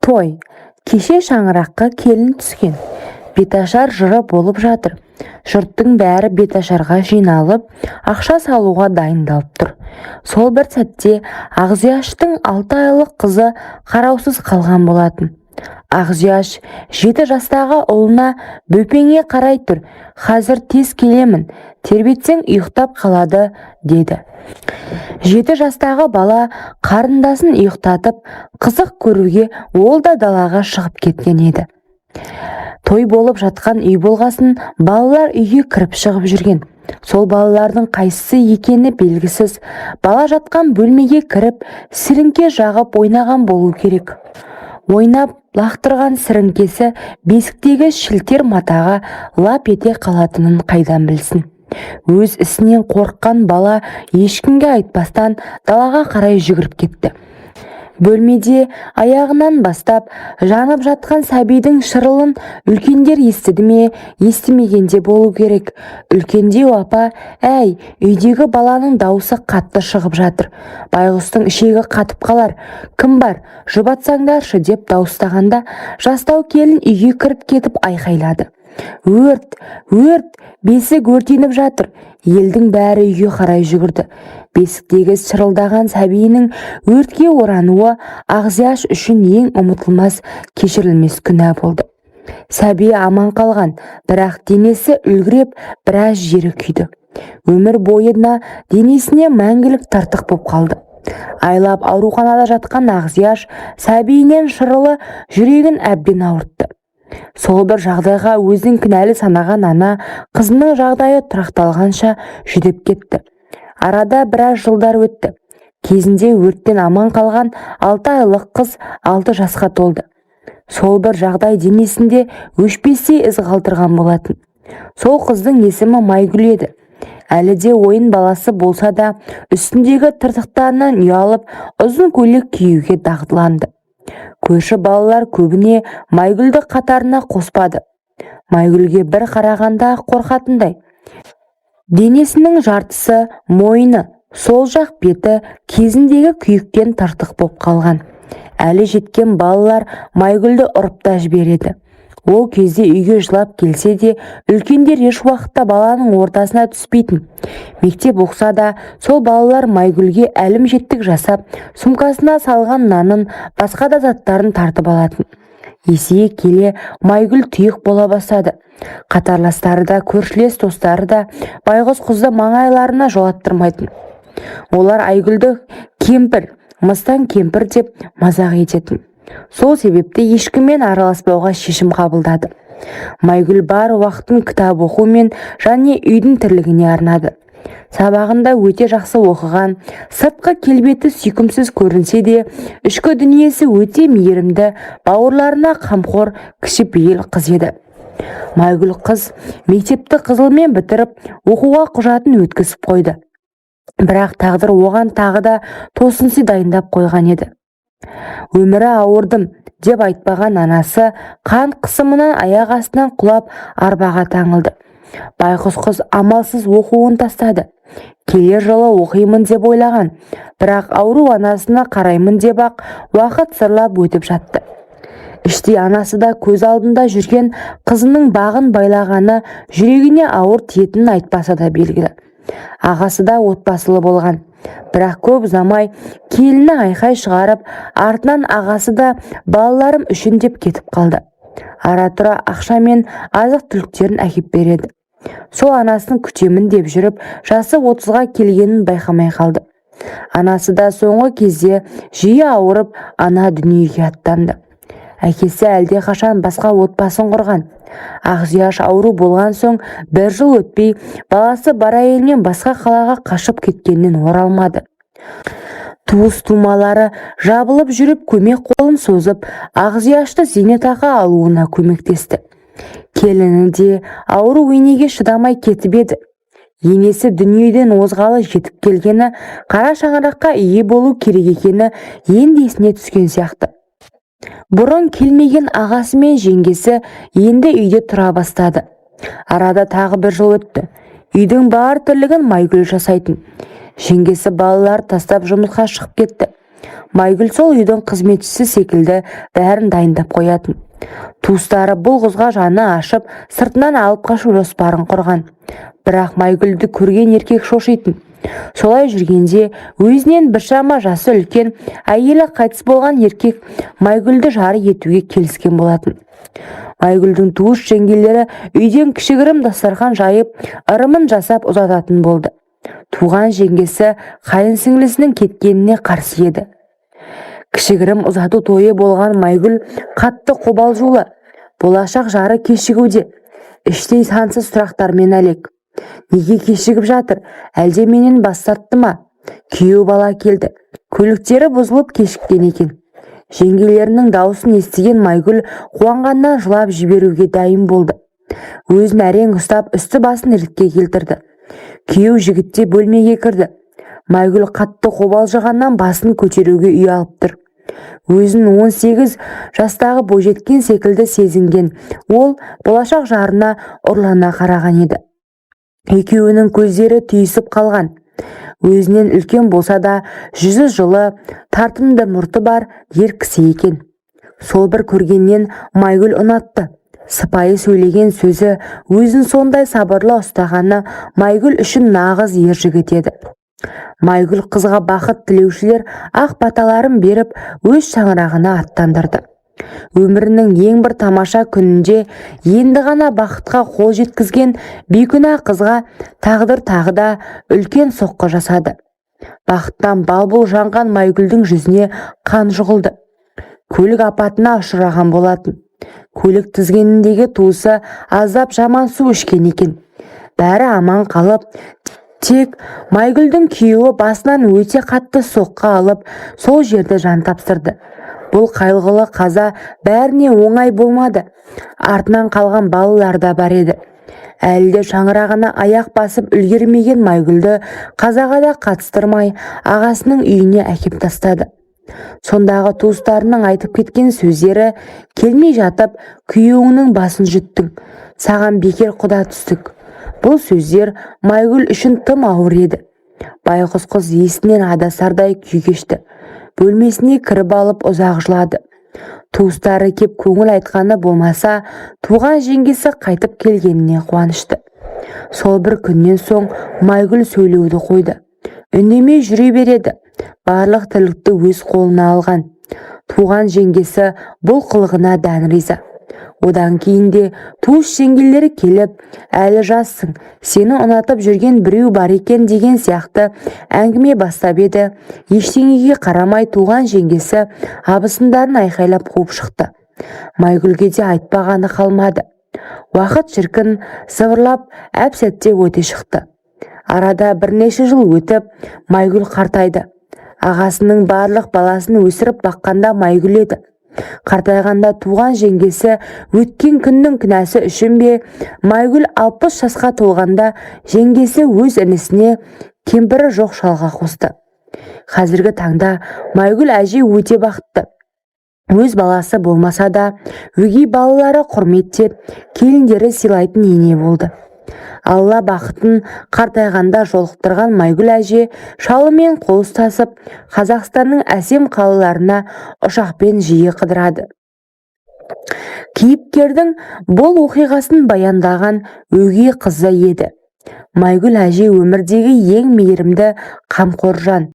Той. Кеше шаңыраққа келін түскен. Беташар жыры болып жатыр. Жұрттың бәрі беташарға жиналып, ақша салуға дайындалып тұр. Сол бір сәтте Ақзияштың 6 айлық қызы қараусыз қалған болатын. Ақзияш 7 жастағы ұлына: «Бөпеңе қарай тұр, қазір тез келемін, тербетсең, ұйықтап қалады», – деді. 7 жастағы бала қарындасын ұйықтатып, қызық көруге ол да далаға шығып кеткен еді. Той болып жатқан үй болғасын, балалар үйге кіріп-шығып жүрген. Сол балалардың қайсысы екені белгісіз бала жатқан бөлмеге кіріп, сіріңке жағып ойнаған болу керек. Ойнап лақтырған сіріңкесі бесіктегі шілтер матаға лап ете қалатынын қайдан білсін? Өз ісінен қорыққан бала ешкімге айтпастан далаға қарай жүгіріп кетті. Бөлмеде аяғынан бастап жанып жатқан сәбидің шырылын үлкендер естіді ме, естімеген де болу керек. Үлкендеу апа: «Әй, үйдегі баланың даусы қатты шығып жатыр, байғұстың ішегі қатып қалар, кім бар, жұбатсаңдаршы», – деп дауыстағанда, жастау келін үйге кіріп кетіп айқайлады: «Өрт, өрт, бесік өртеніп жатыр!» Елдің бәрі үйге қарай жүгірді. Бесіктегі шырылдаған сәбиінің өртке орануы Ақзияш үшін ең ұмытылмас, кешірілмес күнә болды. Сәби аман қалған, бірақ денесі үлбіреп, біраз жері күйді. Өмір бойына денесіне мәңгілік тыртық боп қалды. Айлап ауруханада жатқан Ақзияш сәбиінен шырылы жүрегін әбден ауыртты. Сол бір жағдайға өзін кінәлі санаған ана қызының жағдайы тұрақталғанша жүдеп кетті. Арада біраз жылдар өтті. Кезінде өрттен аман қалған 6 айлық қыз 6 жасқа толды. Сол бір жағдай денесінде өшпестей із қалдырған болатын. Сол қыздың есімі Майгүл еді. Әлі де ойын баласы болса да, үстіндегі тыртықтарынан ұялып, ұзын көйлек киюге дағдыланды. Көрші балалар көбіне Майгүлді қатарына қоспады. Майгүлге бір қарағанда қорқатындай. Денесінің жартысы, мойны, сол жақ беті кезіндегі күйіктен тыртық боп қалған. Әлі жеткен балалар Майгүлді ұрып та жібереді. Ол кезде үйге жылап келсе де, үлкендер еш уақытта баланың ортасына түспейтін. Мектеп оқыса да, сол балалар Майгүлге әлімжеттік жасап, сумкасына салған нанын, басқа да заттарын тартып алатын. Есейе келе Майгүл тұйық бола бастады. Қатарластары да, көршілес достары да байғұс қызды маңайларына жолаттырмайтын. Олар Айгүлді кемпір, мыстан кемпір деп мазақ ететін. Сол себепті ешкіммен араласпауға шешім қабылдады. Майгүл бар уақытын кітап оқу мен және үйдің тірлігіне арнады. Сабағында өте жақсы оқыған, сыртқы келбеті сүйкімсіз көрінсе де, ішкі дүниесі өте мейірімді, бауырларына қамқор, кішіпейіл қыз еді. Майгүл қыз мектепті қызылмен бітіріп, оқуға құжатын өткізіп қойды. Бірақ тағдыр оған тағы да тосын сый дайындап қойған еді. Өмірі ауырдым деп айтпаған анасы қан қысымынан аяқ астынан құлап, арбаға таңылды. Байғұс қыз амалсыз оқуын тастады. Келер жылы оқимын деп ойлаған, бірақ ауру анасына қараймын деп ақ уақыт зырлап өтіп жатты. Іштей анасы да көз алдында жүрген қызының бағын байлағаны жүрегіне ауыр тиетінін айтпаса да белгілі. Ағасы да отбасылы болған, бірақ көп ұзамай келіні айқай шығарып, артынан ағасы да балаларым үшін деп кетіп қалды. Ара-тұра ақша мен азық-түліктерін әкеп береді. Сол анасын күтемін деп жүріп, жасы 30-ға келгенін байқамай қалды. Анасы да соңғы кезде жиі ауырып, ана дүниеге аттанды. Әкесі әлдеқашан басқа отбасын құрған. Ақзияш ауру болған соң бір жыл өтпей, баласы бар әйелімен басқа қалаға қашып кеткеннен оралмады. Туыс тумалары жабылып жүріп көмек қолын созып, Ақзияшты зейнетақы алуына көмектесті. Келіні де ауру енеге шыдамай кетіп еді. Енесі дүниеден озғалы жетіп келгені қара шаңыраққа ие болу керек екені енді есіне түскен сияқты. Бұрын келмеген ағасы мен жеңгесі енді үйде тұра бастады. Арада тағы бір жыл өтті. Үйдің бар тірлігін Майгүл жасайтын. Жеңгесі балалар тастап жұмысқа шығып кетті. Майгүл сол үйдің қызметшісі секілді бәрін дайындап қоятын. Туыстары бұл қызға жаны ашып, сыртынан алып қашу жоспарын құрған. Бірақ Майгүлді көрген еркек шошитын. Солай жүргенде өзінен біршама жасы үлкен, әйелі қайтыс болған еркек Майгүлді жары етуге келіскен болатын. Майгүлдің туыс жеңгелері үйден кішігірім дастархан жайып, ырымын жасап ұзататын болды. Туған жеңгесі қайын сіңлісінің кеткеніне қарсы еді. Кішігірім ұзату тойы болған. Майгүл қатты қобалжулы. Болашақ жары кешігуде. Іштей сансыз сұрақтармен әлек. Неге кешігіп жатыр? Әлде менен бас тартты ма? Күйеу бала келді. Көліктері бұзылып кешіккен екен. Жеңгелерінің даусын естіген Майгүл қуанғаннан жылап жіберуге дайын болды. Өзін әрең ұстап, үсті басын ретке келтірді. Күйеу жігіт те бөлмеге кірді. Майгүл қатты қобалжығаннан басын көтеруге ұялып тұр. Өзін 18 жастағы бойжеткен секілді сезінген ол болашақ жарына ұрлана қараған еді. Екеуінің көздері түйісіп қалған. Өзінен үлкен болса да, жүзі жылы, тартымды мұрты бар ер кісі екен. Сол бір көргеннен Майгүл ұнатты. Сыпайы сөйлеген сөзі, өзін сондай сабырлы ұстағаны Майгүл үшін нағыз ер жігіт еді. Майгүл қызға бақыт тілеушілер ақ баталарын беріп, өз шаңырағына аттандырды. Өмірінің ең бір тамаша күнінде енді ғана бақытқа қол жеткізген бейкүнә қызға тағдыр тағы да үлкен соққы жасады. Бақыттан бал-бұл жанған Майгүлдің жүзіне қан жұғылды. Көлік апатына ұшыраған болатын. Көлік тізгініндегі туысы аздап жаман су ішкен екен. Бәрі аман қалып, тек Майгүлдің күйеуі басынан өте қатты соққы алып, сол жерде жан тапсырды. Бұл қайғылы қаза бәріне оңай болмады. Артынан қалған балалар да бар еді. Әлі де шаңырағына аяқ басып үлгермеген Майгүлді қазаға да қатыстырмай, ағасының үйіне әкеп тастады. Сондағы туыстарының айтып кеткен сөздері: «Келмей жатып күйеуіңнің басын жұттың, саған бекер құда түстік». Бұл сөздер Майгүл үшін тым ауыр еді. Байғұс қыз есінен адасардай күй кешті. Бөлмесіне кіріп алып ұзақ жылады. Туыстары кеп көңіл айтқаны болмаса, туған жеңгесі қайтып келгеніне қуанышты. Сол бір күннен соң Майгүл сөйлеуді қойды. Үндемей жүре береді. Барлық тірлікті өз қолына алған. Туған жеңгесі бұл қылығына дән риза. Одан кейін де туыс жеңгелері келіп, «Әлі жассың, сені ұнатып жүрген біреу бар екен» деген сияқты әңгіме бастап еді, ештеңеге қарамай туған жеңгесі абысындарын айқайлап қуып шықты. Майгүлге де айтпағаны қалмады. Уақыт шіркін сыбырлап әп-сәтте өте шықты. Арада бірнеше жыл өтіп, Майгүл қартайды. Ағасының барлық баласын өсіріп баққанда Майгүл еді. Қартайғанда туған жеңгесі өткен күннің кінәсі үшін бе, Майгүл 60 жасқа толғанда жеңгесі өз інісіне кемпірі жоқ шалға қосты. Қазіргі таңда Майгүл әже өте бақытты. Өз баласы болмаса да, өгей балалары құрметтеп, келіндері сыйлайтын ене болды. Алла бақытын қартайғанда жолықтырған Майгүл әже шалымен қол ұстасып, Қазақстанның әсем қалаларына ұшақпен жиі қыдырады. Кейіпкердің бұл оқиғасын баяндаған өгей қызы еді. Майгүл әже өмірдегі ең мейірімді, қамқор жан.